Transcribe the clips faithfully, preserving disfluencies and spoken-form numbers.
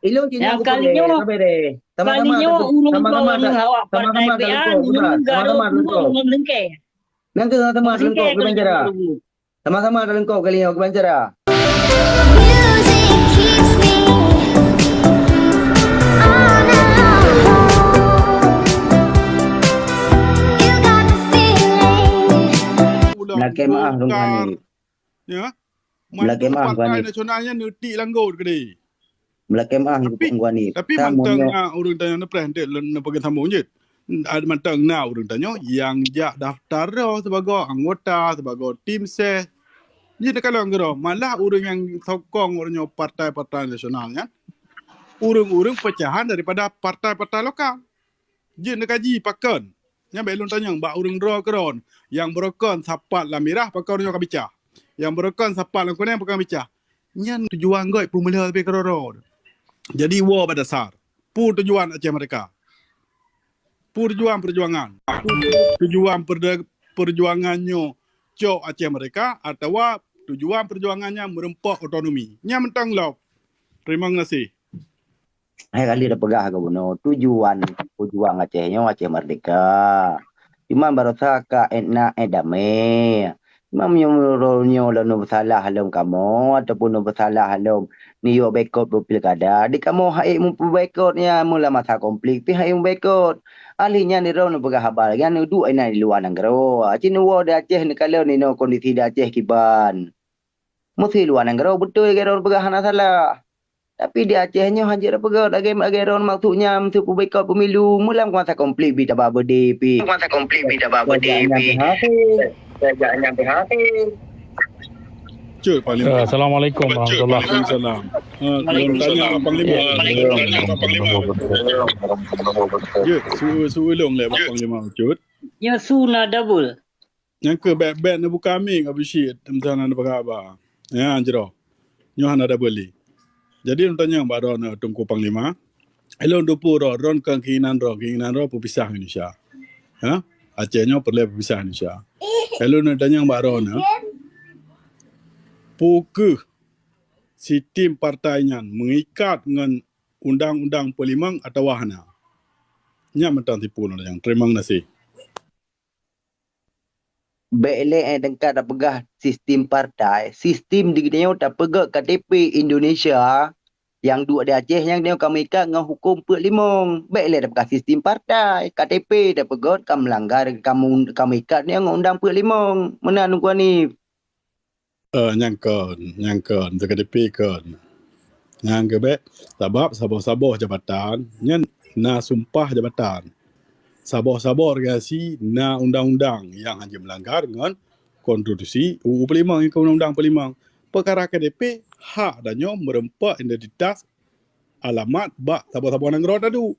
Ilôn cit nyoe kali nyoe, sabe deh. Sama-sama kali nyoe ureueng sama-sama ngon awak partai P A, nyoe sama-sama ngon lengkok. Nang tu sama-sama lengkok, kiban cara. Sama-sama lengkok kali nyoe, kiban cara. Lakée meu'ah, Lôn Hani. Ya. Meulakée meu'ah, Partai Nasional nyan neutik langgot keudeh. Meulakée meu'ah, tapi, Lôn Hani. Tapi mantong na ureueng tanyoe neupreh enteuk lôn neupeugah sambung jeuet. Mantong na ureueng tanyoe nyang jak daftar droe sibagoe anggota, sibagoe tim ses. Jeuet neukalon keudroe, malah ureueng nyang sokong ureueng nyoe partai-partai nasional nyan, ureueng-ureueng pecahan daripada partai-partai lokal. Jeuet neukaji pakon. Nyan bék lôn tanyong bak ureueng droe keudroe. Nyang beurokon sapat lam mirah pakon nyoe ka bicah. Nyang beurokon sapat lam kunéng pakon bicah. Nyan tujuan gét peumeulhö leubeh keudroe-droe. Jadi woe bak dasar. Peue tujuan Aceh Merdeka? Peue tujuan peujuangan? Peue tujuan perde-, peujuangan nyoe cok Aceh Merdeka atawa tujuan peujuangan nyan meureumpok otonomi? Nyan mantong lom. Terima kasih. Hai kali dah peugah ke bunoe, tujuan peujuang Aceh nyoe Aceh Merdeka. Cuma barosa ka ék na ék damé. Cuma meunyoe nyoe lôn neusalah lom kamoe ataupun neusalah lom neuyue boikot pilkada, di kamoe hana ék mupeuboikot nyan, mula masa konflik pih hana ék meuboikot. Ahli nyan di droe neupeugah haba lagée nyan neuduek inan di luwa nanggroe. Cit neuwoe di Aceh neukalon inoe kondisi di Aceh kiban. Meusé luwa nanggroe beutôi lagée droe neupeugah hana salah. Tapi di Aceh nyoe hanjeuet tapeugét lagée, lagée droe maksud nyan, meusé peuboikot pemilu, meulam kuasa konflik bi taba beudé pi. Kuasa konflik bi taba beudé pi. Cut, Panglima. Eh, Assalamualaikum warahmatullahi. Waalaikumsalam. Ah, Waalaikumsalam. Tanya Panglima. Waalaikumsalam. Cut, su-, su ulông lé Panglima, Cut. Nyoe su na double. Nyang keu bèk-bèk neubuka mic Abdul Rashid, meusanan neupeugah haba. Ya, jroh. Nyoe hana double lé. Jadi, lôn tanyong bak droeneuh, Teungku Panglima. Ilôn teupeue droe, droe kon keinginan droe, keinginan droe peupisah Indonesia. Ha? Aceh nyoe peureulèe peupisah Indonesia. Ilôn tanyong bak droeneuh, peu kheueh sistem partai nyan meuikat ngon undang-undang peulimong atawa hana? Nyan mantong tipu lôn tanyong. Terima kasih. Bèk lé, eh, teuka tapeugah sistem partai. Sistem di geutanyoe tapeugét K T P Indonesia nyang duek di Aceh nyan geutanyoe ka meuikat ngon huköm peuet limong. Bèk lé tapeugah sistem partai. K T P tapeugét ka meulanggar, ka meu-, ka meuikat nyan ngon undang peuet limong. Meunan Teungku Hanif. Eh, nyang kon, nyang kon, K T P kon. Nyang keu bèk, sabab saboh-saboh jabatan nyan na sumpah jabatan. Saboh-saboh organisasi na undang-undang nyang hanjeuet meulanggar ngon konstitusi, U U peuet limong, ngon undang-undang peuet limong. Peukara K T P, hak tanyoe meureumpok identitas alamat bak saboh-saboh nanggroe taduek.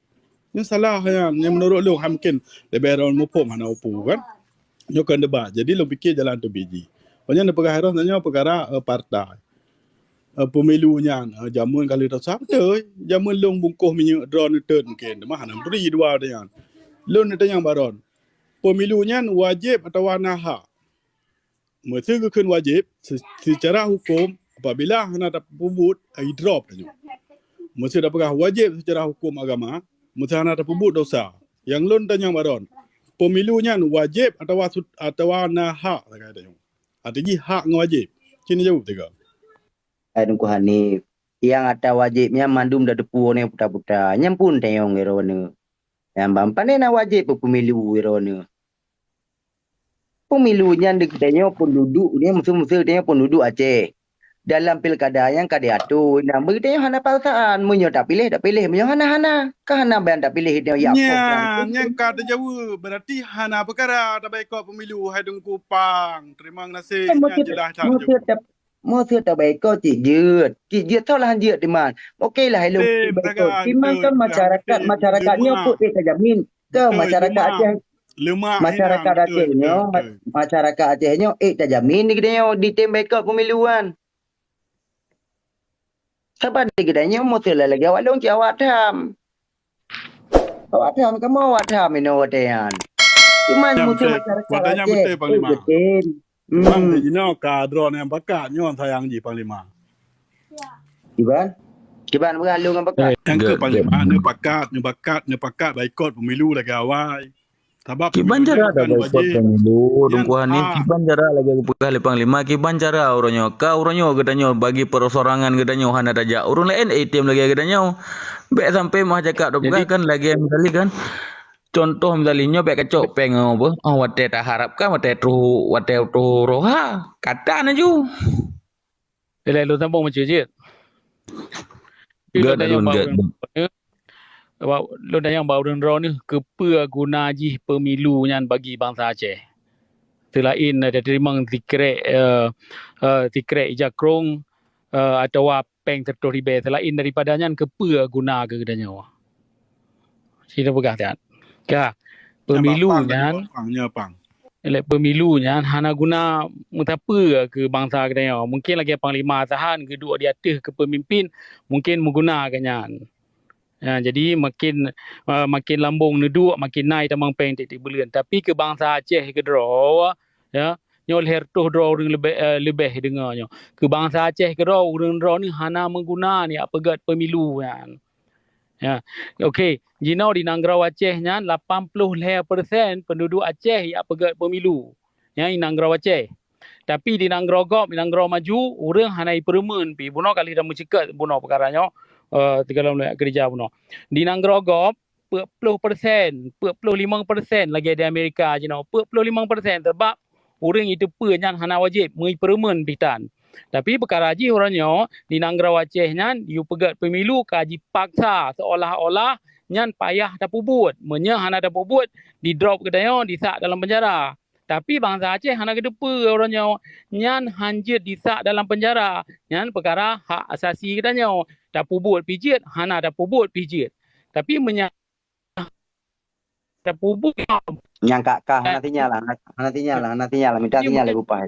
Nyoe salah nyan, nyan meunurot lôn, hai mungken leubeh droe muphom hana upu kan. Nyoe kon debat. Jadi lôn pike jalan teubiet jih. Awak nyan neupeugah roh nyoe peukara, eh, partai. Eh, pemilu nyan, eh, jameun ka lheueh tasa beutôi. Jameun lôn bungkôh minyeuk droe neutot mungken. Teuma hana meuturi dua nyan. Lôn neutanyong bak droe. Pemilu nyan wajéb atawa na hak? Meusé geukheun wajéb, se-, seucara huköm, apabila hana tapeubuet, ai drop tanyoe. Meusé tapeugah wajéb seucara huköm agama, meusé hana tapeubuet dosa. Nyang lôn tanyong bak droe, pemilu nyan wajéb atawa sut-, atawa na hak sagai tanyoe? Arti jih hak ngon wajéb. Cit neujaweueb teuga. Hai Teungku Hanif, nyang ata wajéb nyan mandum tateupeue nyoe puta-puta. Nyan pun tanyong droeneuh. Nyang ban pane na wajéb peupemilu droeneuh. Pemilu nyan di geutanyoe penduduk nyan, meuseu-meuseu geutanyoe penduduk Aceh. Dalam pilkada nyan ka diatur, nyan beutanyoe hana perasaan. Meunyoe tapiléh, tapiléh. Meunyoe hana, hana. Ka hana ban tapiléh, geutanyoe jak program. Nyan, nyan ka teujaweueb. Berarti hana peukara tabaikot pemilu, hai Teungku Pang. Terima kasih. Nyan jeulaih that teujaweueb. Meuseu tabaikot cit jeuet. Cit jeuet, soe lah jeuet, teuma. Oke lah, ilôn baikot. Teuma kan masyarakat, masyarakat nyoe pun ék tajamin. Ke masyarakat Aceh, masyarakat Aceh nyoe, masyarakat Aceh nyoe ék tajamin di geutanyoe ditem baikot pemilu nyan. Sabab di geutanyoe meuseu lagèe awak lôn cit awak tham. Awak tham, kamoe awak tham inoe watèe nyan. Cuman meuseu masyarakat Aceh ék geutem. Memang jinoe ka droeneuh nyang pakat nyoe sayang jih Panglima. Iban? Kiban peugah lôn ngon pakat. Nyang keu Good, good. Panglima, neupakat, neupakat, neupakat baikot pemilu lagèe awai. Sabab kiban cara dah baikot pemilu, Teungku Hanif. Kiban cara lagèe geupeugah lé Panglima, kiban cara uroe nyoe. Ka uroe nyoe geutanyoe bagi perosorangan geutanyoe hana tajak. Ureueng laén A T M lagèe geutanyoe. Bèk sampai meuh cakap dah peugah kan lagèe misalnya kan. Contoh misalnya nyoe bèk kacok péng apa? Oh, watèe taharapkan, watèe troh, watèe troh roh ha. Kata na ju. Ilèe lôn sambông bacut jeuet. Lôn tanyong bak ureueng droeneuh, lôn tanyong bak ureueng droeneuh, keupeue guna jih pemilu nyan bagi bansa Aceh? Seulaén teurimong sikrek, eh, eh, sikrek ija krông, eh, atawa péng siratoh ribèe, seulaén daripada nyan keupeue guna keu geutanyoe? Sinoe peugah that. Ka, pemilu nyan, lé pemilu nyan hana guna meusapeue keu bansa geutanyoe. Mungkin lagèe Panglima Asahan geuduek di ateueh keu peumimpin, mungkin meuguna keu nyan. Ya, jadi makin, eh, makin lambông neuduek, makin na itamong péng tiep-tiep buleuen. Tapi keu bansa Aceh keudroe, ya, nyoe lhèe reutôh droe ureueng leubeh, eh, leubeh deungoe nyoe. Keu bansa Aceh keudroe, ureueng droeneuh hana meuguna nyan peugèt pemilu nyan. Ya. Oke, jinoe di nanggroe Aceh nyan lapan ploh lhèe persen penduduk Aceh jak peugèt pemilu. Nyan di nanggroe Aceh. Tapi di nanggroe gob, di nanggroe maju, ureueng hana jipeureumeun pih. Bunoe ka lheueh tameuceukeut bunoe peukara nyoe, eh, sigohlom lôn jak keureuja bunoe. Di nanggroe gob, peuet ploh persen, peuet ploh limong persen lagèe di Amerika jinoe, peuet ploh limong persen, sabab ureueng jiteupeue nyan hana wajéb, meujipeureumeun pih tan. Tapi peukara jih uroe nyoe, di nanggroe Aceh nyan, yue peugèt pemilu ka jipaksa seolah-olah nyan payah tapeubuet. Meunyoe hana tapeubuet, didrop geutanyoe, disak dalam penjara. Tapi bansa Aceh hana geuteupeue uroe nyoe, nyan hanjeuet disak dalam penjara. Nyan peukara hak asasi geutanyoe. Tapeubuet pih jeuet, hana tapeubuet pih jeuet. Tapi meunyoe tapeubuet, nyang ka, ka hana sinyal lah, hana, hana sinyal lah, hana sinyal lah, minta sinyal lah, bupai.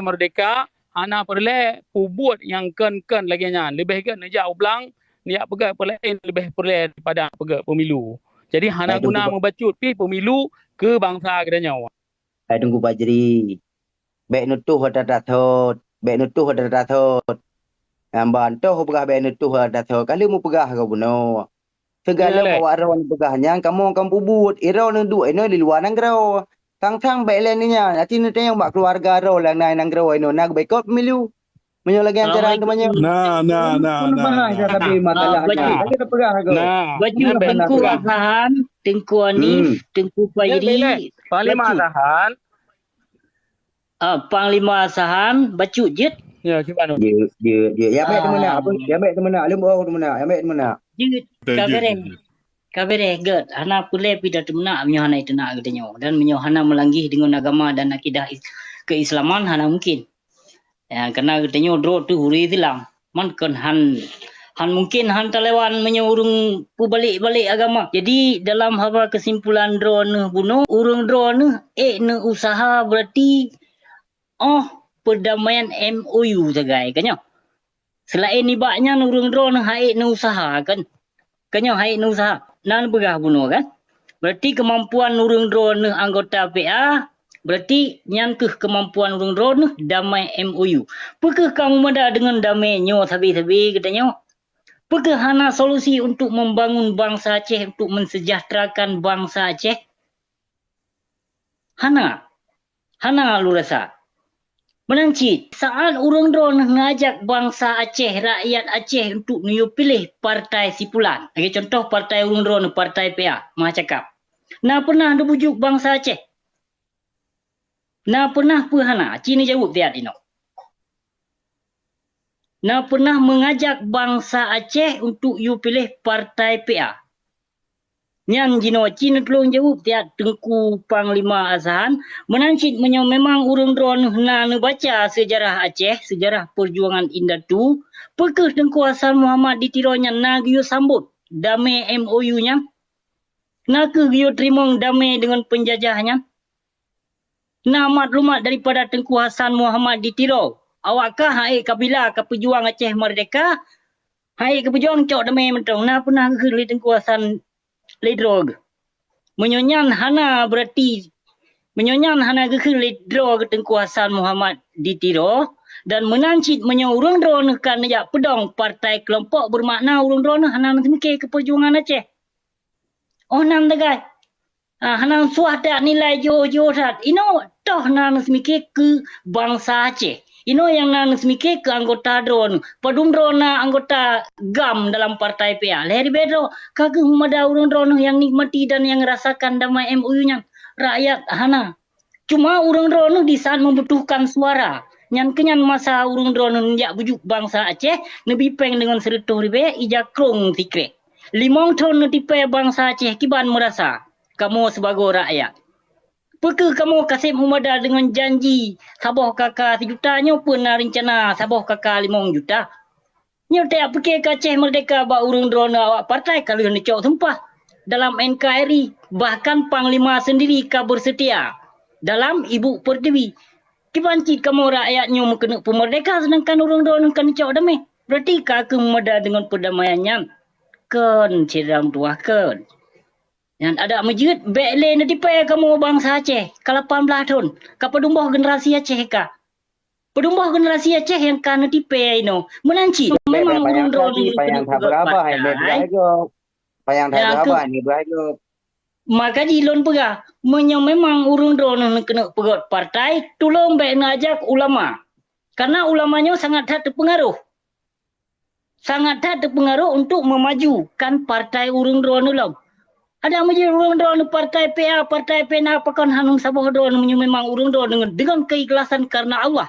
Merdeka, hana peureulèe peubuet nyang kön-kön lagèe nyan. Leubeh gèt neujak u blang, neujak peugèt peue laén leubeh peureulèe daripada peugèt pemilu. Jadi hana guna meubacut pih pemilu keu bansa geutanyoe. Hai Teungku Fajri, bèk neutuh ata tathot, bèk neutuh ata tathot. Nyang ban toh peugah bèk neutuh ata tathot, ka lheueh meupeugah keu bunoe. Sigohlom awak droeneuh peugah nyan kamoe ka peubuet, droeneuh duek inoe di luwa nanggroe. Sang-sang bèk lé nyan, aci neutanyong bak keuluwarga droe nyang na nanggroe inoe na geubaikot pemilu. Meunyoe lagèe nyan cara teumanyong. Nah, nah, nah, nah, nah. Tapi masalah nyan. Lagèe tapeugah aku. Nah, Teungku Asahan, Teungku Hanif, Teungku Fajri, Panglima Asahan. Ah, Panglima Asahan, bacut jeuet. Ya, kiban. Jeuet, jeuet, jeuet. Ya, bèk teumeunak, apa? Ya, bèk teumeunak. Lôn boh teumeunak. Ya, bèk teumeunak. Jeuet, ka beureh. Ka beureh, gèt. Hana peureulèe pih tateumeunak meunyoe hana iteunak geutanyoe. Dan meunyoe hana meulanggih deungon agama dan akidah is-, keislaman, hana mungkin. Ya, karena geutanyoe droe teuh ureueng Islam. Man kon han, han mungkin han talawan meunyoe ureueng peubalek-balek agama. Jadi, dalam haba keusimpulan droeneuh bunoe, ureueng droeneuh ék neuusaha, berarti, oh, perdamaian M O U sagai, kan nyoe? Seulaén nibak nyan, ureueng droeneuh han ék neuusaha, kan? Kan nyoe han ék neuusaha. Na neupeugah bunoe, kan? Berarti keumampuan ureueng droeneuh anggota P A, berarti nyan kheueh keumampuan ureueng droeneuh damai M O U. Peu kheueh ka meumada deungon damai nyoe sabe-sabe geutanyoe? Peu kheueh hana solusi untuk membangun bangsa Aceh, untuk mensejahterakan bangsa Aceh? Hana. Hana lôn rasa. Meunan cit, saat ureueng droeneuh ngajak bangsa Aceh, rakyat Aceh untuk neuyue piléh partai sipulan. Lagèe contoh partai ureueng droeneuh, partai P A, meucakap. Na peunah neubujuk bangsa Aceh? Na peunah peue hana? Ci neujaweueb siat inoe. Na peunah meungajak bangsa Aceh untuk yue piléh partai P A? Nyan jinoe ci neutulông jaweueb siat Teungku Panglima Asahan, meunan cit meunyoe memang ureueng droeneuh na neubaca seujarah Aceh, seujarah peujuangan indatu, peu kheueh Teungku Hasan Muhammad di Tiro nyan na geuyue sambot damé M O U nyan? Na kheueh geuyue teurimong damé deungon peunjajah nyan? Na maklumat daripada Teungku Hasan Muhammad di Tiro, awak kah han ék kabila ka peujuang Aceh Merdeka, han ék ka peujuang cok damé mantong, na peunah geukheun lé Teungku Hasan lé droe geuh. Meunyoe nyan hana, berarti meunyoe nyan hana geukheun lé droe geuh Teungku Hasan Muhammad di Tiro, Dan meunan cit meunyoe ureuëng droeneueh ka neujak peudong partai keulompok, beumakna ureuëng droeneueh hana neuseumiké keu peujuangan Aceh. Oh nan teugai. Ah, hana suah that nilai jiôh-jiôh that. Inoe toh na neuseumiké keu bansa Aceh. Inoe nyang na neuseumiké keu anggota droeneueh. Padum droe na anggota GAM dalam partai P A. Lheueh ribée droe, ka geuh meumada ureuëng droeneueh nyang nikmati dan nyang rasakan damai M O U nyan. Rakyat hana. Cuma ureuëng droeneueh di saat membutuhkan suara. Nyan keunyan masa ureuëng droeneueh neujak bujuk bansa Aceh, neubi péng deungon sireutôh ribée, ija krong sikreh. Limong thon neutipée bansa Aceh kiban meurasa kamoe sibagoe rakyat. Peu kheueh kamoe kaseb meumada deungon janji saboh KK sijuta, nyoe peue na reuncana saboh KK limong juta? Nyoe tajak pike keu Aceh Merdeka bak ureuëng droeneueh awak partai ka lheueh neucok sumpah dalam N K R I, bahkan Panglima sendiri ka beuseutia dalam Ibu Pertiwi. Kiban cit kamoe rakyat nyoe meukeuneuk peumeurdeka, seudangkan ureuëng droeneueh ka neucok damé. Berarti ka kheueh meumada deungon peudamaian nyan. Kon, syedara meutuwah, kon. Nyan adak meujeuet, bék lé neutipée kamoe bansa Aceh ka lapan blaih thon, ka padum boh generasi Aceh ka. Padum boh generasi Aceh nyang ka neutipée inoe. Meunan cit, memang ureuëng droeneueh panyang that beuraba, hai, bék beuraba, hai, gob. Panyang that beuraba, hai, bék beuraba, gob. Maka jih lôn peugah, meunyoe memang ureuëng droeneueh keuneuk peugét partai, tulông bék neuajak ulama. Karena ulama nyoe sangat that teupeungaroh. Sangat that teupeungaroh untuk memajukan partai ureuëng droeneueh lom. Adak meujeuet ureuëng droeneueh partai P A, partai P N A, pakon hana saboh droeneueh meunyoe memang ureuëng droeneueh deungon keikhlasan karena Allah.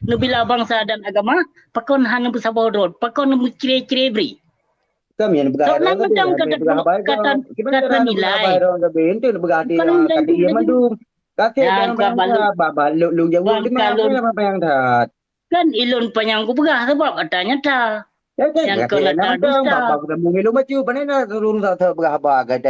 Neubila bansa dan agama, pakon hana beusaboh droe, pakon neubeucre-cre bri. Kami yang peugah. Kata nilai. Bukan lôn janji lagi. Bang, kalau kan ilôn panyang kupeugah sebab ata nyata. Nyang keu ata dusta.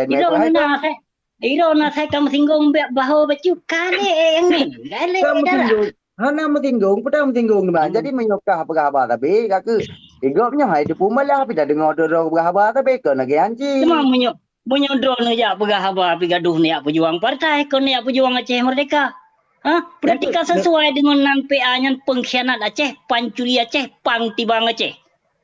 Ilôn na sai, ilôn na sai ka meusinggung biak baho bacut. Kale eh yang ni. Kale eh darah. Hana meusinggung, peue meusinggong teuma. Hmm. Jadi meunyoe kah peugah haba sabe, ka keuh, eh, gob nyoe hai teupeu malah, pih tadeungoe droe-droe peugah haba sabe, kon lagée nyan cit. Cuma meunyoe, meunyoe droeneueh jak peugah haba pih gadoh neujak peujuang partai, kon neujak peujuang Aceh Merdeka. Ha? Berarti ka sesuai deungon nan P A nyan pengkhianat Aceh, pancuri Aceh, pang tibang Aceh.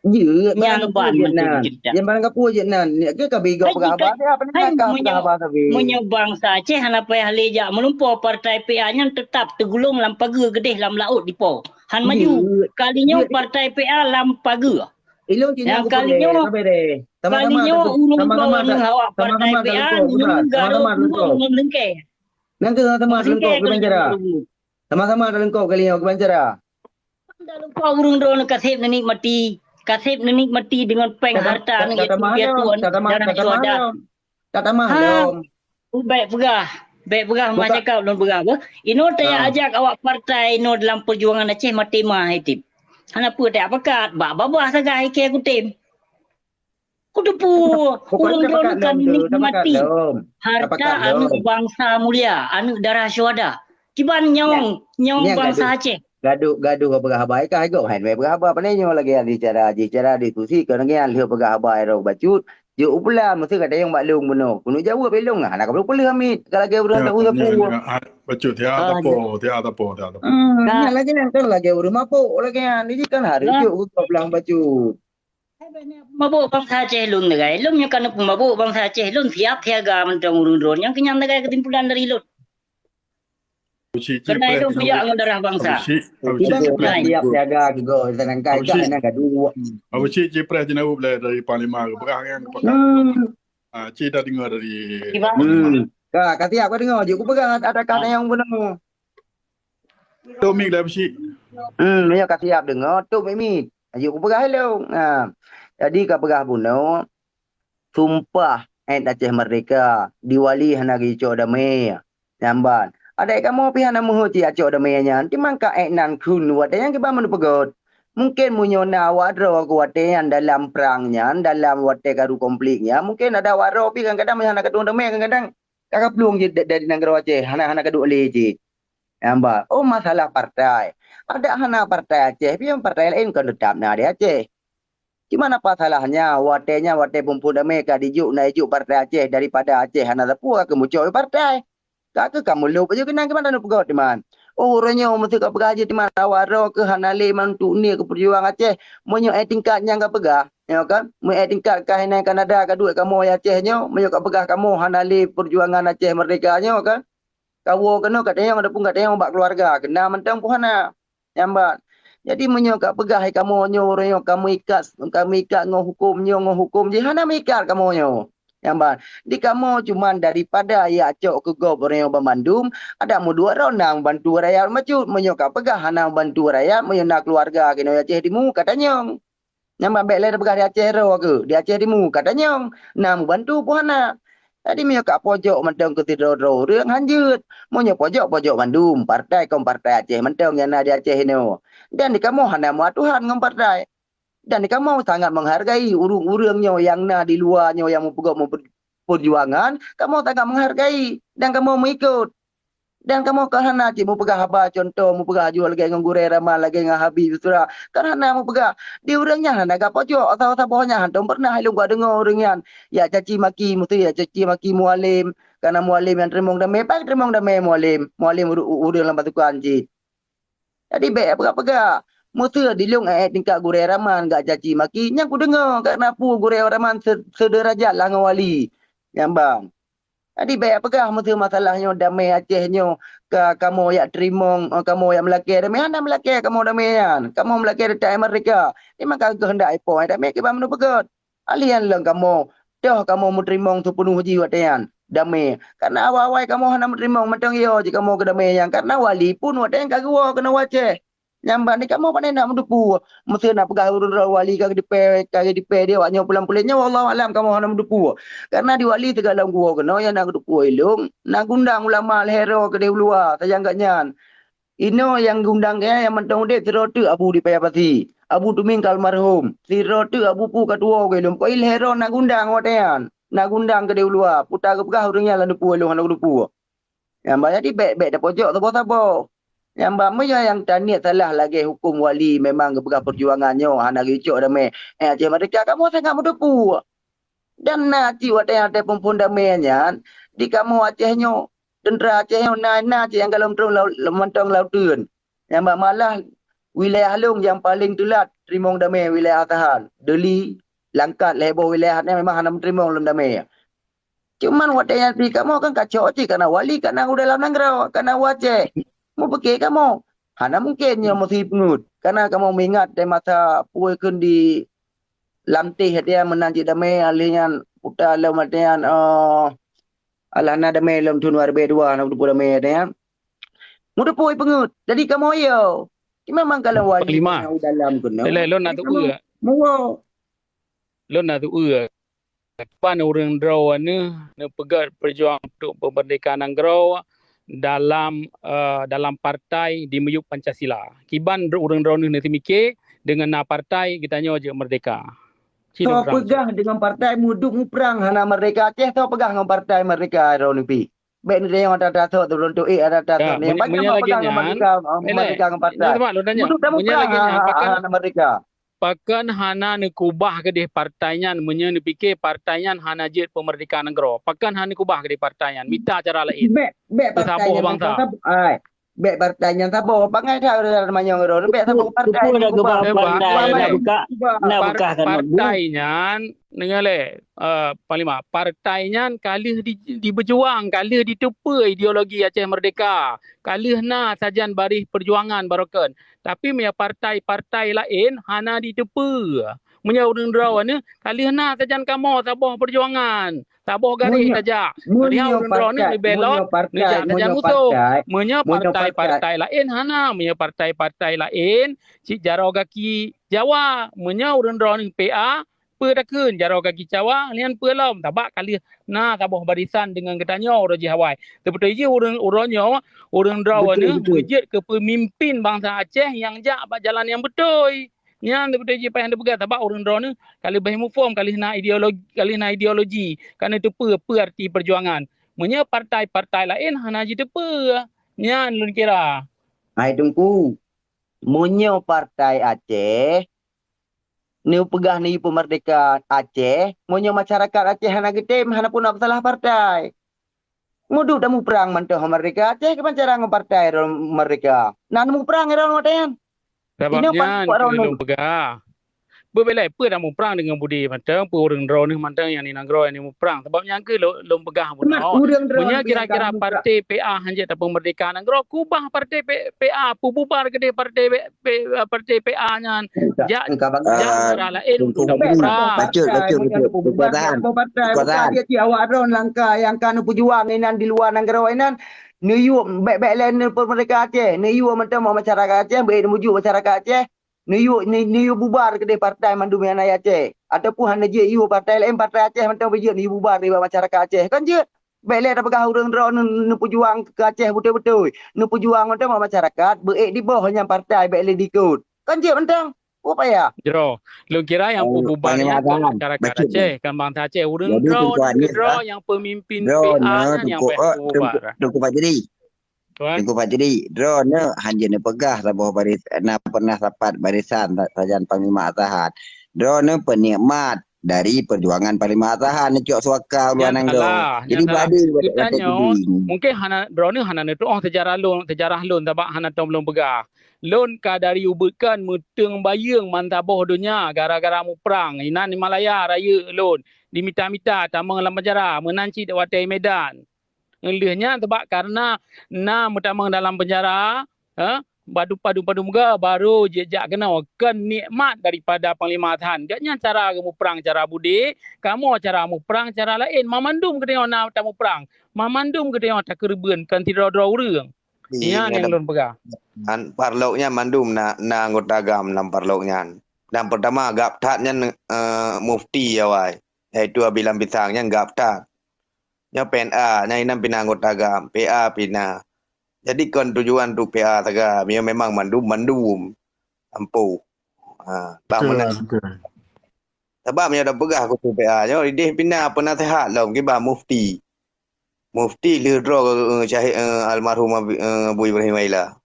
Jeuet, nyang ban meutuju cerita. Nyang barang kapeue jeuet nan. Ni ke ka bigok peugah haba, hai, apa ni, hai, ka peugah haba sabe. Meunyoe bansa Aceh hana payah lé jak meulumpoe, partai P A nyan teutap teugulong lam pageue geudeh lam laôt dipo. Han maju. Jeuet. Kali nyoe partai P A lam pageue. Ilôn cit nyang kali nyoe, kali nyoe ureuëng droeneueh awak partai P A nyang gadoh ngon leungkée. Nang keu sama-sama leungkok kiban cara. Sama-sama leungkok kali nyoe kiban cara. Dalam kau ureuëng droeneueh kaseb neunikmati, kaseb neunikmati deungon péng harta aneuk yatim piatu, darah syuhada. Tak tamah lom. Bék peugah, bék peugah mah cakap lôn peugah beuh. Inoe tajak ajak awak partai inoe dalam peujuangan Aceh maté ma hai tem. Hana peue tajak pakat, bak babah sagai kée kutem. Kuteupeu ureuëng droeneueh ka nikmati harta aneuk bansa mulia, aneuk darah syuhada. Kiban nyawöng, nyawöng bansa Aceh. Gadoh-gadoh ka peugah haba, ka gob hai peugah haba, pane nyoe lagée nyan cara, cara diskusi keu lagée nyan lheueh peugah haba droe bacut. Jeuet u peula, meuseu ka tanyong bak lôn bunoe. Keuneuk jaweueb lé lôn, hana ka peuleueh amit. Ka lagée ureuëng sapu-sapu. Bacut, tiap tapo, tiap tapo, tiap tapo. Nyan lagée nyan kan lagée ureuëng mabök lagée nyan. Jadi kan harôh jok keu gob lam bacut. Mabök bansa Aceh lôn lagée. Lôn nyoe ka neupeu mabök bansa Aceh lôn siap siaga mantong ureuëng droeneueh. Nyang keu nyan lagée keusimpulan dari lôn. Keunan lôn pijak ngon darah bansa. Siap siaga juga, sedangkan ka na gaduh. Abu Cik Cipreh Jenawub dari Panglima Geupeugang yang kepakat. Ah, Cik dah dengar dari Panglima. Ka, ka siap ka dengar, jeuet kupeugah ada kata nyang beuna. Tok mik dah besi. Hmm, ya ka siap dengar, tok mik mik. Ayo kupeugah hello. Ha. Jadi ka peugah bunoe, sumpah ék Aceh Merdeka, di Wali hana geucok damé. Nyan ban. Adak kamoe pih hana meuheuet cit cok damé nyan, timang ka ék nan kheun watée nyan kiban meuneupeugét. Mungken meunyoe na awak droe keu watée nyan dalam prang nyan, dalam watée karu konflik nyan, mungken ada awak droe pih kadang-kadang meunyoe hana katueng damé kadang-kadang ka kaplueng jeuet da-, dari nanggroe Aceh, hana, hana kaduek lé cit. Nyang ba, oh, masalah partai. Adak hana partai Aceh, pian partai laén kon teutap na di Aceh. Cuma apa salahnya, watée nyan, watée phon-phon damé ka dijok, na ijok partai Aceh daripada Aceh hana sapeue ka keuh mucok partai. Ka keuh ka mulop aja keunan keuman taneuk peugét iman. Oh, uroe nyoe meuseuh ka peugah jih teuma awak droe keuh hana lé mantuk nie keu peujuangan Aceh. Meunyoe eh tingkat nyang ka peugah, nyoe kan? Meunyoe eh tingkat ka hinan Kanada ka duek kamoe Aceh nyoe, meunyoe ka peugah kamoe hana lé peujuangan Aceh merdeka nyoe kan? Kawoe keunoe ka tanyong, adapun ka tanyong bak keuluwarga, keu na mantong pun hana. Nyang ban. Jadi meunyoe ka peugah hai kamoe nyoe, uroe nyoe ka meuikat, ka meuikat ngon huköm nyoe, ngon huköm jih, hana meuikat kamoe nyoe. Nyang ban. Di kamoe cuman daripada jak cok keu gob uroe nyoe banmandum, adak meuduek droe na meubantu rakyat meucut. Meunyoe ka peugah hana meubantu rakyat, meunyoe na keuluwarga keunoe Aceh Timu, ka tanyong. Nyang ban bék lé tapeugah di Aceh droe keuh, di Aceh Timu ka tanyong, na meubantu pun hana. Jadi meunyoe ka pojok mantong keu sidroe-droe ureuëng, hanjeuet. Meunyoe pojok, pojok mandum, partai kon partai Aceh mantong nyang na di Aceh inoe. Dan di kamoe hana meuatuhan ngon partai. Dan di kamoe sangat menghargai ureuëng-ureuëng nyoe nyang na di luwa nyoe nyang meupeugah meupe-, peujuangan, kamoe sangat menghargai dan kamoe meuikot. Dan kamoe ka hana cit meupeugah haba contoh, meupeugah juek lagée ngon Gurée Raman, lagée ngon Habib Yusra. Ka hana meupeugah. Di ureuëng nyan hana gak pojok, saboh-saboh nyan hántom peureunah ilôn ka deungoe ureuëng nyan jak caci maki, meusti jak caci maki Mualem. Karena Mualem nyang teurimong damé, paih teurimong damé Mualem. Mualem ureuëng lam pasukan cit. Jadi bék peugah-peugah. Meuseuh di lôn ék tingkat Gurée Raman gak caci maki, nyan kudeungoe, karena peue Gurée Raman se-, seudeurajat lah ngon wali. Nyang ban. Jadi bék peugah meuseuh masalah nyoe damé Aceh nyoe ka kamoe jak teurimong, eh, kamoe jak meulakée damé, hana meulakée kamoe damé nyan. Kamoe meulakée teutab merdeka. Memang ka keuheundak ipoh damé kiban meuneupeugét. Alian lom kamoe, toh kamoe meuteurimong sipeunoh jih watée nyan damé. Karena awai-awai kamoe hana meuteurimong mantong yo jih kamoe keu damé nyan. Karena wali pun watée nyan ka geuwoe keunoe Aceh. Nyang ban di kamoe pane na meuteupeue. Meuseuh na peugah ureuëng droe wali ka geudipée, ka geudipée di awak nyoe pulan-pulan nyoe, wallahu alam kamoe hana meuteupeue. Karena di wali teuga lom geuwoe keunoe nyang na geuteupeue ilong, na gundang ulama lhée droe keudeh u luwa, sajan gak nyan. Inoe nyang gundang nyan nyang mantong udeb sidroe teuk Abu di Paya Pasi. Abu Tuming ka almarhum. Sidroe teuk Abu Pu ka tuwoe geuh ilong. Pokok lhée droe na gundang watée nyan. Na gundang keudeh u luwa. Peue ta geupeugah ureuëng nyan lam deupue ilong hana geuteupeue. Nyang ban jadi bék-bék tapojok saboh-saboh. Nyang ban meunyoe nyang taniet salah lagée huköm wali memang geupeugah peujuangan nyoe hana geucok damé. Eh, Aceh Merdeka kamoe sangat meuteupeue. Dan na cit watée nyang watée phon-phon damé nyan, di kamoe Aceh nyoe, teuntra Aceh nyoe na, na cit nyang galom trong lau-, lam mantong lauteuen. Nyang ban malah wilayah lôn nyang paleng teulat teurimong damé wilayah Asahan. Deli, Langkat, lhée boh wilayah nyan memang hana meuteurimong lom damé. Cuman watée nyan pih kamoe kan kacok cit kana wali, kana u dalam nanggroe, kana u Aceh. Meupiké kamoe, hana mungken nyoe meusi peungeut. Kana kamoe meuingat di masa peue kheun di Lamteh watée nyan meunan cit damé, alheuh nyan puta lom watée nyan, eh, alah na damé lom thon dua ribu dua na teupeu damé watée nyan. Meuteupeu peungeut. Jadi kamoe yo. Memang kalau wali Panglima. Kana u dalam keunoe. Eleh, lôn na jadi kamoe teupeue. Muwoe. Lôn na teupeue. Kiban ureuëng droe neuh neupeugét peujuang untuk peumeurdeka nanggroe dalam, eh, dalam partai di miyueb Pancasila. Kiban ureuëng droe neuh neuteumike deungon na partai geutanyoe jeuet meurdeka. Cit ureuëng droe. Soe peugah deungon partai meuduek muprang hana meurdeka Aceh, soe peugah ngon partai meurdeka droe neuh pih. Bék neutanyong ata-ata soe, teurontok ék ata-ata soe. Nyang pakat meunyoe lagée nyan, meurdeka, meurdeka ngon partai. Nyan teuma lôn tanyong. Meunyoe lagée nyan, pakon hana meurdeka? Pakon hana neukubah keudeh partai nyan meunyoe neupike partai nyan hana jeuet peumeurdeka nanggroe? Pakon hana neukubah keudeh partai nyan? Mita cara laén. Bék, bék partai nyan saboh bansa. Ai, bék partai nyan saboh. Bangai that ureuëng manyong droe. Bék saboh partai. Teupeu na keubah partai, na buka, na buka kan partai nyan. Deungoe lé, eh, Panglima, partai nyan ka lheueh di, dibeujuang, ka lheueh diteupeue ideologi Aceh Merdeka, ka lheueh na sajan baréh peujuangan baroekon. Tapi meunyoe partai-partai laén hana diteupeue. Meunyoe ureuëng droe neuh ka lheueh na sajan kamoe saboh peujuangan, saboh garéh tajak. Meunyoe ureuëng droe neuh neubelok, neujak sajan musoh. Meunyoe partai-partai laén hana, meunyoe partai-partai laén cit jaroe gaki Jawa, meunyoe ureuëng droe neuh P A, peue takheun jaroe gaki Jawa nyan peue lom, sabab ka lheueh na saboh barisan deungon geutanyoe uroe jih awai. Teupeuteuy jih ureuëng uroe nyoe, ureuëng droe neuh beujeuet keu peumimpin bansa Aceh nyang jak bak jalan nyang beutôi. Nyan teupeuteuy jih payah neupeugah sabab ureuëng droe neuh ka leubeh muphom, ka lheueh na ideologi, ka lheueh na ideologi, ka neuteupeue peue arti peujuangan. Meunyoe partai-partai laén hana jiteupeue, nyan lôn kira. Hai Teungku, meunyoe partai Aceh neupeugah neuyue peumeurdeka Aceh, meunyoe masyarakat Aceh hana geutem, hana pun na peusalah partai. Mudup dan muprang mantong merdeka Aceh, kiban cara ngon partai merdeka. Nah, muprang ron watèe nyan. Sabab nyan, lôn peugah. Beubelai peue dah muprang deungon Budi mantong, peue ureueng droeneuh mantong nyang di nanggroe nyang muprang. Sabab nyan keuh lôn, lôn peugah bunoe. Meunyoe kira-kira partai P A hanjeuet tapeumeurdeka nanggroe, kubah partai P-, P A, peububar keudeh partai P-, P-, partai P A nyan. Jak, jak daerah laén untuk muprang. Bacut, bacut, bacut. Kekuasaan. Kekuasaan. Awak droen langkah nyang ka neupeujuang inan di luwa nanggroe inan, neuyue bèk-bèk lé neupeumeurdeka Aceh, neuyue mantong masyarakat Aceh, bèk neumujuk masyarakat Aceh. Neuyue, neu-, neuyue bubar keudeh partai mandum nyang na Aceh, ataupun hana jeuet yue partai laén, partai Aceh mantong beujeuet neuyue bubar nibak masyarakat Aceh. Kan jeuet? Bèk lé tapeugah ureueng droeneuh neupeujuang keu Aceh beutôi-beutôi. Neupeujuang mantong bak masyarakat, beuék diboh nyang partai bèk lé dikot. Kan jeuet mantong? Peue payah? Jroh, lôn kira nyang peububar nyan kon masyarakat Aceh, kon bansa Aceh. Ureueng droeneuh keudroe nyang peumimpin P A nyan nyang payah peububar. Teungku Fajri. Teungku Fajri, droeneuh hanjeuet neupeugah saboh baris, na pernah sapat barisan sa-, sajan Panglima Atahan. Droeneuh peunikmat dari perjuangan Panglima Atahan neucok suaka uluwa nanggroe. Jadi badi geutanyoe mungken hana, droeneuh hana neutuoh seujarah lôn, seujarah lôn sabab hana tom lôn peugah. Lôn ka dari ubeut kon meuteueng bayeueng meusaboh donya gara-gara muprang. Inan di Malaya rayeuk lôn, dimita-mita tamong lam penjara, meunan cit watèe Medan. Lheueh nyan sabab kareuna na meutamong dalam penjara, eh, padum-padum ga baru jijak keunoe, kon nikmat daripada Panglima Atahan. Gobnyan cara geumuprang cara Budi, kamoe cara muprang cara laén. Mamandum geutanyoe na tamuprang, mamandum geutanyoe takeureubeuen kon sidroe-droe ureueng. Nyan nyang lôn peugah. An parlok nyan mandum na, na anggota GAM lam parlok nyan. Dan pertama GAP that nyan, eh, mufti awai, yaitu Abi Lam Pisang nyan GAP that. Nyoe P N A, nyan inan pih na anggota GAM, P A pih na. Jadi kon tujuan tu P A saga, nyoe memang mandum, mandum. Ampu. Ha, bah meunan. Sabab meunyoe tapeugah khusos P A nyoe, idéh pih na peunasihat lom kiban mufti. Mufti lheueh droe, eh, syahid, eh, almarhum Abi, eh, Abu Ibrahim Aila.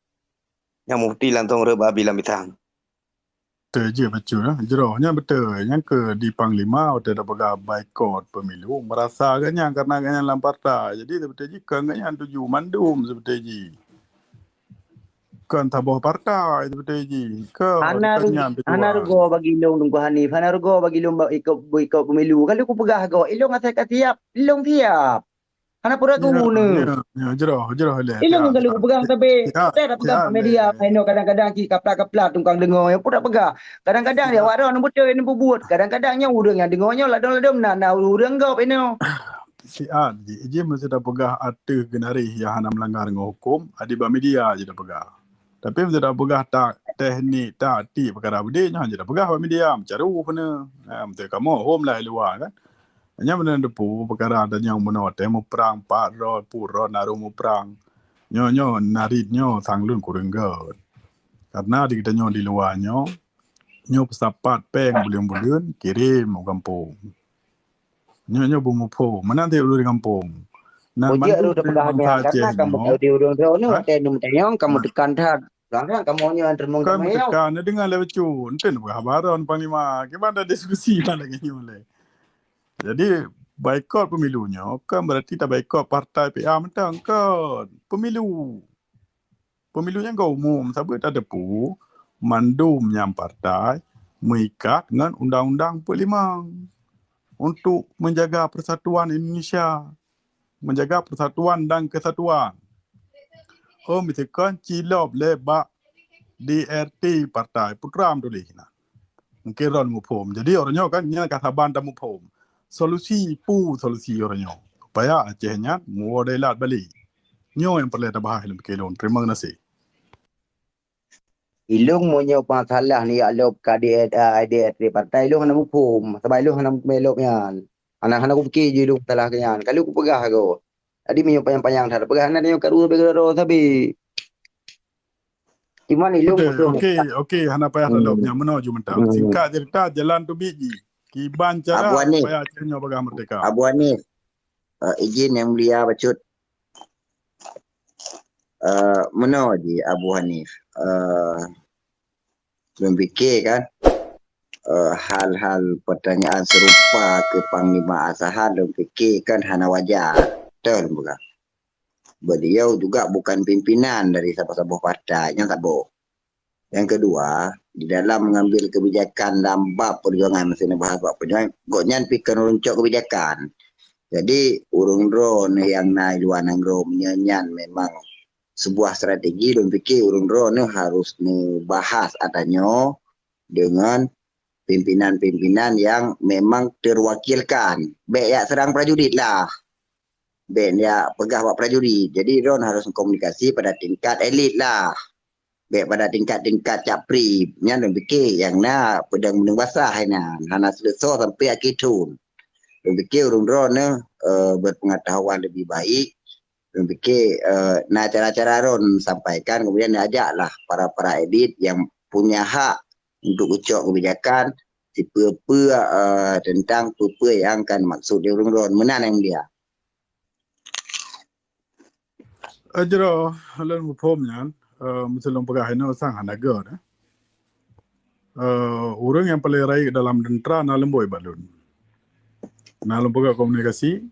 Nyang mufti langsong rhot bak Abi Lam Pisang. Beutôi jih bacut, eh. Jroh nyan beutôi. Nyang keu di panglima watèe tapeugah baikot pemilu, meurasa gobnyan kareuna gobnyan lam partai. Jadi, seubeutôi jih kon gobnyan tuju mandum seubeutôi jih. Kon saboh partai seubeutôi jih. Hana rugoe bagi lôn Teungku Hanif, hana rugoe bagi lôn bak ikot, bak ikot pemilu. Kalau kupeugah gob, ilôn asai ka siap, ilôn siap. Hana peue ragu nyoe. Ya, ya, jroh, jroh lé. Ilôn kalau kupeugah sabe, siap, saya dah pegang siap, media, lé. Inoe kadang-kadang cit kaplat-kaplat tukang deungoe, peue dak peugah. Kadang-kadang ya, awak droe beutôi neububuet. Kadang-kadang nyoe ureueng nyang deungoe nyoe ladom-ladom na, na ureueng gob inoe. Siat jih, jih meusti tapeugah ateueh geunarih nyang hana meulanggar ngon huköm, adi bak media jih tapeugah. Tapi meusti tapeugah tak teknik, taktik peukara beudé nyan jih tapeugah bak media, meucaru peue nyoe. Ha, meusti kamoe hom lah luwa kan. Nyan meunan teupeu peukara tanyong bunoe teuh muprang pat rot, pue rot na rot muprang. Nyoe, nyoe narit nyoe sang lôn kureueng göt. Karena di geutanyoe di luwa nyoe, nyoe peusapat péng buleuen-buleuen kirém u gampông. Nyoe, nyoe beumuphom. Meunan teuh ureueng di gampông. Nan mandum ureueng bansa Aceh nyoe. Karena kamoe di ureueng droeneuh watèe neumeuteumanyong kamoe teukan that. Kadang kamoe nyoe antar mong. Kan kamoe teuka, neudeungoe lé bacut. Enten peugah baron panglima. Kiban dah diskusi ban lagèe nyoe lé. Jadi, baikot pemilu nyoe kan berarti tabaikot partai P A mantong kon. Pemilu. Pemilu nyan ka umum, sabe tateupeu mandum nyang partai meuikat ngon Undang-Undang Empat Limong untuk menjaga persatuan Indonesia. Menjaga persatuan dan kesatuan. Oh, miseukon cilop lé bak D R T partai, putra meutuléh na. Mungkin ron muphom. Jadi, orang nyoe kan, nyan ka saban tamuphom. Solusi, pu solusi orang nyoe. Supaya Aceh nyan muwoe dailat balek. Nyoe nyang peureulèe tabahas lom pike lôn. Terima kasih. Ilôn meunyoe masalah ni yak lop ka di, eh, di, di partai, ilôn hana muphom. Sabab ilôn hana muphom lop nyan. Hana, hana kupike jih ilôn masalah nyan. Kalau kupeugah gob. Jadi meunyoe panyang-panyang that peugah, hana nyoe karu sabe keudroe sabe. Cuman ilôn beutôi. Okey, okey, hana payah talop nyan meunoe ju mantap. Singkat cerita, jalan teubiet jih. Kiban cara supaya Aceh nyoe bagah merdeka. Abu Hanif. Eh, izin Yang Mulia bacut. Eh, meunoe jih Abu Hanif. Eh, lôn pike kan, eh, hal-hal pertanyaan serupa ke Panglima Atahan lôn pike kan hana wajar. Betul bukan? beliau juga bukan pimpinan dari saboh-saboh partai, nyan saboh. Yang kedua, di dalam mengambil kebijakan dalam bab perjuangan, masa ni bahas bab perjuangan, gobnyan pi kon ureuëng cok kebijakan. Jadi, ureuëng droeneuh nyang na i luwa nanggroe meunyoe nyan memang sebuah strategi, lôn pikir ureuëng droeneuh harus neubahas ata nyoe dengan pimpinan-pimpinan yang memang terwakilkan. Bék jak serang prajurit lah. Bék jak peugah bak prajurit. Jadi, droen harus komunikasi pada tingkat elit lah. Bék pada tingkat-tingkat caprip. Nyan lôn pikir nyang na peudeueng meuneueng basah inan. Hana seuleusoe sampai akhé thon. Lôn pikir ureuëng droeneuh, eh, berpengetahuan lebih baik. Lôn pikir, eh, na cara-cara droen sampaikan, kemudian ajaklah para-para elit yang punya hak untuk geucok kebijakan sipeue-peue, eh, tentang peue-peue nyang kan maksud di ureuëng droen. Meunan nyang dia. Eh, jroh, lôn muphom nyan, eh, meusi lôn peugah inoe sang hana gèt, eh. Eh, ureuëng nyang paleng rayeuk dalam teuntara na lôn boi bak lôn. Na lôn peugah komunikasi,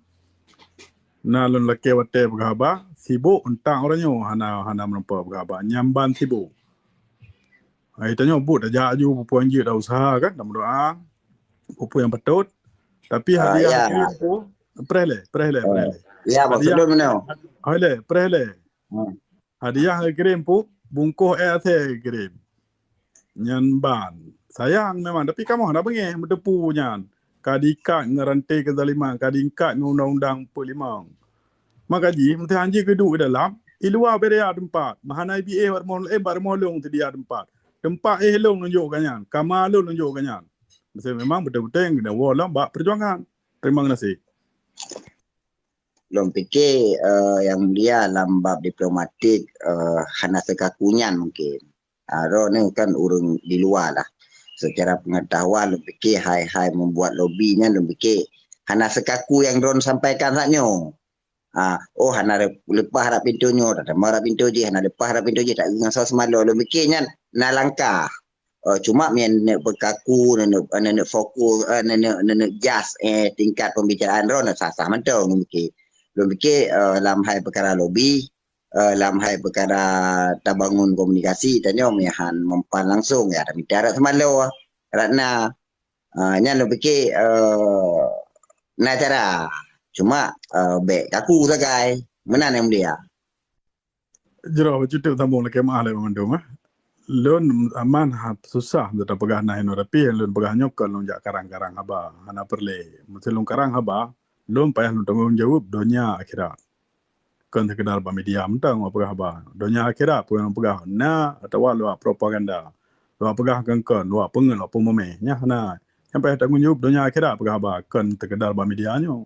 na lôn lakèe watèe peugah haba, sibok untang uroe nyoe hana, hana meureumpok peugah haba, nyan ban sibok. Hai tanyoe buet tajak aju peue-peue nyang jeuet, ta useuha kan, tameudoa peue-peue nyang patôt. Tapi hadiah kirim pu, preh lé, preh lé, preh lé. Ya, maksud lôn meunoe. Hai lé, preh lé. Hmm. Hadiah kirim pu, bungkôh ék asèe kirim. Nyan ban. Sayang memang, tapi kamoe hana beungéh meuteupeue nyan. Ka diikat ngon ranté keuzaliman, ka diikat ngon undang-undang empat puluh lima. Maka jih, meuseuti hanjeuet keuduek di dalam, i luwa beda teumpat. Meuhana I B A bak rumoh, eh, bak rumoh lôn seudia teumpat. Teumpat éh lôn nunjok gobnyan, kama lôn nunjok gobnyan. Meuseuti memang beutôi-beutôi keuneuk woe lom bak peujuangan. Terima kasih. Lôn pikir, eh, Yang Mulia, lam bab diplomatik, eh, hana seukaku nyan mungkin. Ah, droeneuh kan ureuëng di luwa lah. Secara pengetahuan, lôn pikir hai-hai membuat lobby nyan, lôn pikir hana seukaku nyang droen sampaikan saat nyoe. Ah, oh, hana le-, leupah rab pintoe nyoe, tateumé rab pintoe jih, hana leupah rab pintoe jih, tak ngon saboh seumalo. Lôn pikir nyan na langkah. Eh, cuma meunyo neuk peukaku, neuk, neuk fokus, eh, neuk, neuk jas, eh, tingkat pembicaraan droen, sah-sah mantong lôn pikir. Lôn pikir, eh, lam hai peukara lobby, eh, lam hai peukara tabangun komunikasi, tanyoe meuhan mempan langsung, ya, tamita rab seumalo, rab na. Ah, nyan lôn pikir, eh, na cara. Cuma, eh, bék kaku sagai. Meunan Yang Mulia. Jroh, bacut teuk sambung lakèe meu'ah lé bandum, eh. Lôn aman ha, susah untuk tapeugah na inoe, tapi lôn peugah nyoe kon lôn jak karang-karang haba, hana peureulèe. Meuseu lôn karang haba, lôn payah lôn tanggong jaweueb donya akhirat. Kon seukeudar bak media mantong wak peugah haba. Donya akhirat peue nyang peugah na atawa lewat propaganda. Lewat peugah kon-kon, lewat peungeut, lewat peumumèh. Nyan hana. Nyang payah tanggong jaweueb donya akhirat peugah haba, kon seukeudar bak media nyoe.